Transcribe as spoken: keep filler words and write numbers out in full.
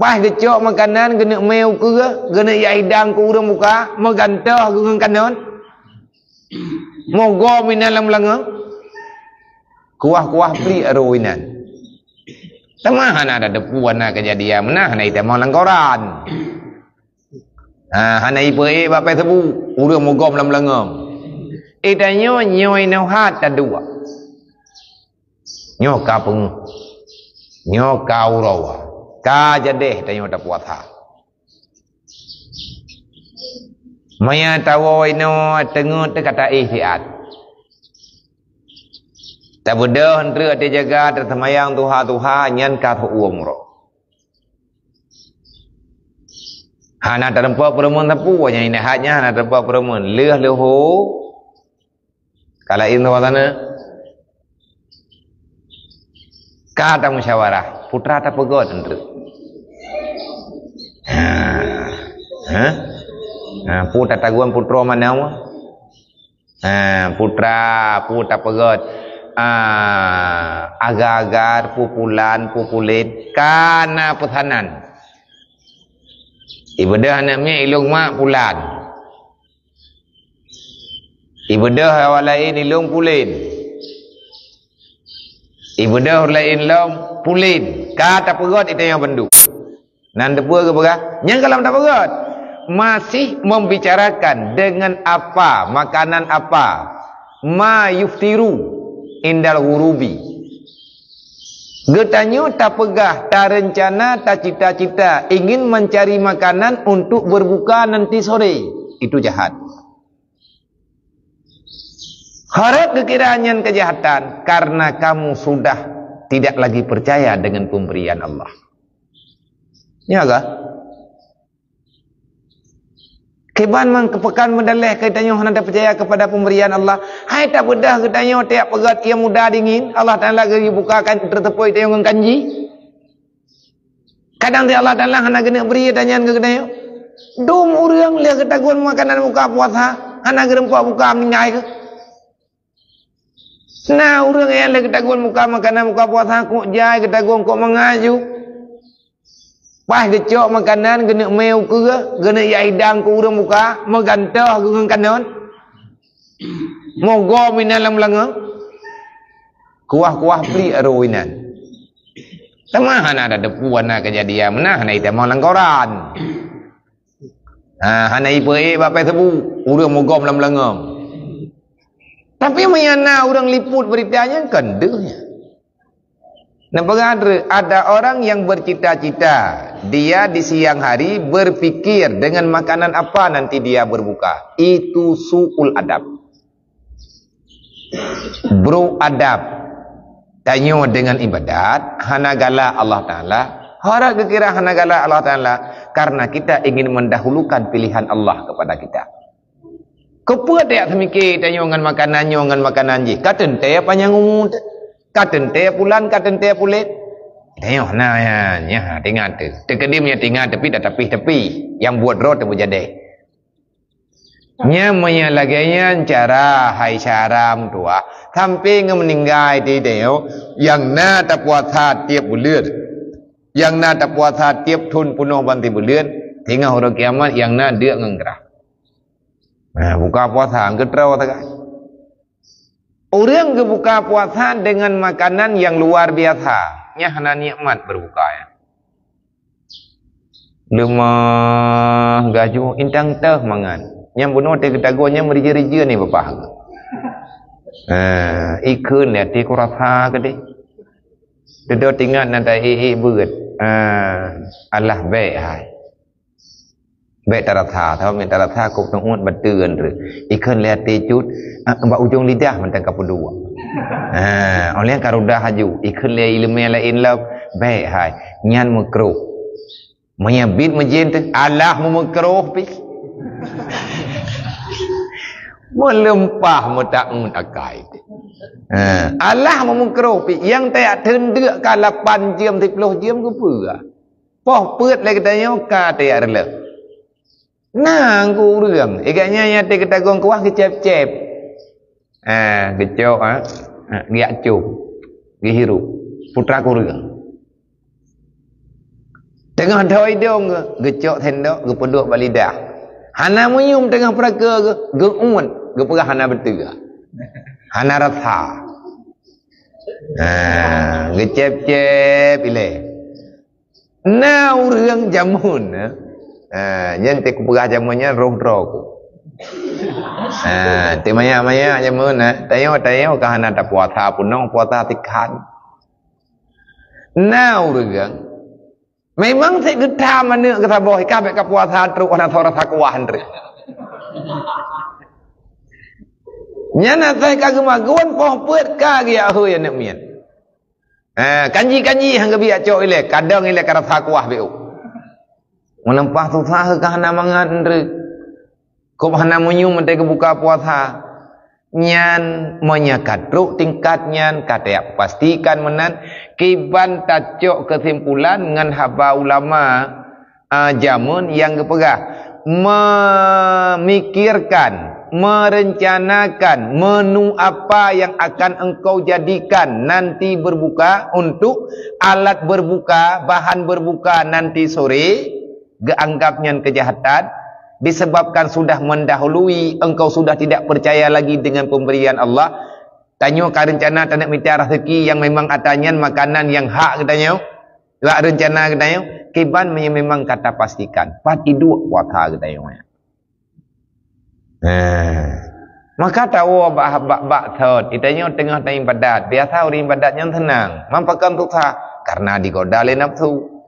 Paih geucok makanan, geuneuk mé ukeue, geuneuk jak hidang keu ureuëng buka, meugantoh geuh ngon kanon. Mogom inan lam beulangöng. Kuah-kuah plik aro inan. Teuma hana tateupeue na keujadian meunan, hana itamong lam koran. Ha, hana ipeuék bak Facebook, ureuëng mogom lam beulangöng. Eh, tanyoe nyoe inoe that taduek. Nyoe ka peungeuh. Nyoe ka uroe. Ka jadeh tanyoe tapuasa. Maya tawoe inoe teungeut teuka taéh siat. Tabeudôh treuk teujaga, taseumayang tuha-tuha, nyan ka teuuem uroe. Hana tareumpok peureumeun sapeue, nyang indahat nyan hana tareumpok peureumeun. Lheueh leuho, ka laén saboh saneuk. Ka tamusyawarah, putra tapeugöt treuk. Ha. Ha? Ha, peue tatagun putroe manoe? Ha, putra, peue tapeugöt? Ah, agar-agar, peue pulan, peue pulen. Ka na peusanan. Ibeudôh aneuk miet, ilôn mak pulan. Ibeudôh awak laén, ilôn pulen. Ibeudôh laén lom pulen. Ka tapeugöt itanyoe bandum. Nan teupeue geupeugah, nyang ka lom tapeugöt. Masih membicarakan dengan apa, makanan apa. Ma yuftiru indal ghurubi. Geutanyoe tapeugah, tarencana, tacita-cita ingin mencari makanan untuk berbuka nanti sore. Itu jahat. Harap geukira nyan keujahatan karena kamu sudah tidak lagi percaya dengan pemberian Allah. Ya kah? Kiban mangkeupekan meudaleh keu tanyoe hana tapeucaya kepada pemberian Allah. Hai tabeudôh geutanyoe tiep peugöt ié muda dingin, Allah Taala geuyue bukakan teuteupeue tanyoe ngon kanji. Kadang di Allah Taala hana geuneuk bri tanyan keu geutanyoe. Dum ureuëng lheueh geutagun makanan buka puasa, hana geureumpok buka meuninggai keuh. Na ureuëng nyang lheueh geutagun buka makanan buka puasa kok jai geutagun kok mangaju. Paih geucok makanan geuneuk mé ukeue, geuneuk jak hidang keu ureuëng buka, meugantoh geuh ngon kanon. Mogom inan lam beulangöng. Kuah-kuah plik aro inan. Teuma hana tateupeue na keujadian meunan, hana itamong lam koran. Ha, hana ipeuék bak Facebook, ureuëng mogom lam beulangöng. Tapi meunyo na ureuëng liput beurita nyan, kon deuh nyan. Neupeugah treuk, ada orang yang bercita-cita, dia di siang hari berpikir dengan makanan apa nanti dia berbuka. Itu su'ul adab. Brok adab. Tanyoe dengan ibadat, hana galak Allah Taala. Harap geukira hana galak Allah Taala, karena kita ingin mendahulukan pilihan Allah kepada kita. Keupeue tajak seumike tanyoe ngon makanan nyoe ngon makanan jih? Ka teuntée panyang umu teuh. Ka teuntée pulan, ka teuntée pulen. Tanyoe na nyan, nyan, ingat teuh. Teukeudeh nyan ingat, tapi dak tapi-tapi. Nyang buet droe teuh beujadeh. Nyan meunyo lagée nyan cara hai syara meutuah. Sampai ngon meuninggai teuh tanyoe, nyang na tapuasa tieb buleuen. Nyang na tapuasa tieb thon peunoh ban sibuleuen, singoh uroe kiamat nyang na deuk ngon grah. Nah, buka puasa, geutroe sagai. Ureuëng geubuka puasa dengan makanan yang luar biasa. Nyan hana nikmat berbuka nyan. Leumah gaju intang teuh mangat. Nyang bunoe teuh geutagoe nyang meurija-rija ni bapah. Ha, ikheun lé até ku rasa keudeh. Dudoe tingat na ta-ék-ék beuet. Ha, alah bék hai. Bék tarasa, sabab meunyo tarasa kop teuôt bateuen treuk. Ikheun lé até cut, ah, bak ujong lidah mantong ka peuduek. Ha, oleh ka rudah aju, ikheun lé ileumé laén lom, bék hai, nyan meukruh. Meunyo bit meujén teuh, alah meumeukrôh pih. Meuleumpah meuta-, meutakai. Ha, alah meumeukrôh pih. Nyang tajak teundeuk ka lapan jeuem, siploh jeuem geupeugah. Poh peuet lé geutanyoe ka tajak reuleuh. Na ku ureuëng, ikat nyan nyang teuh geutagong kuah geucép-cép. Ha, geucok, ha. Ha, geujak com. Geuhirup. Putra kureueng. Teungoh dho idong geuh, geucok sendok, geupeuduek bak lidah. Hana meunyium teungoh peuraka geuh, geuuet, geupeugah hana beutôi. Hana rasa. Ha, geucép-cép ilée. Na ureuëng jameun, eh. Ha, nyan teuh kupeugah jameun nyan roh droe ku. Ha, teuh manyak-manyak jameun, eh. Tanyoe-tanyoe ka hana tapuasa peunoh, puasa tikhan. Na ureuëng memang sép geutam aneuk geuh saboh, ka bék ka puasa trok hana soe rasa kuah trok. Nyan asai ka geumagun poh peuet ka geujak hôi aneuk miet. Ha, kanji-kanji han geubiet cok ilée, kadang ilée ka rasa kuah bék. Meuleupah susah ka hana mangat trok. Kop hana meunyium mantong geubuka puasa. Nyan meunyoe ka trok tingkat nyan, ka tayak pastikan meunan, kiban tacok keusimpulan ngon haba ulama, a, jameun nyang geupeugah, memikirkan, merencanakan menu apa yang akan engkau jadikan nanti berbuka untuk alat berbuka, bahan berbuka nanti sore, geuanggap nyan keujahatan, disebabkan sudah mendahului, engkau sudah tidak percaya lagi dengan pemberian Allah. Tanyoe ka reuncana taneuk mita rezeki nyang memang atra nyan makanan nyang hak geutanyoe, bak reuncana geutanyoe, kiban meunyoe memang ka tapastikan, pat iduek puasa geutanyoe. Nah, maka tawoe bak, bak, bak thot, geutanyoe teungoh taibadat. Biasa ureuëng ibadat nyan seunang, man pakon susah, karena digoda lé nafsu.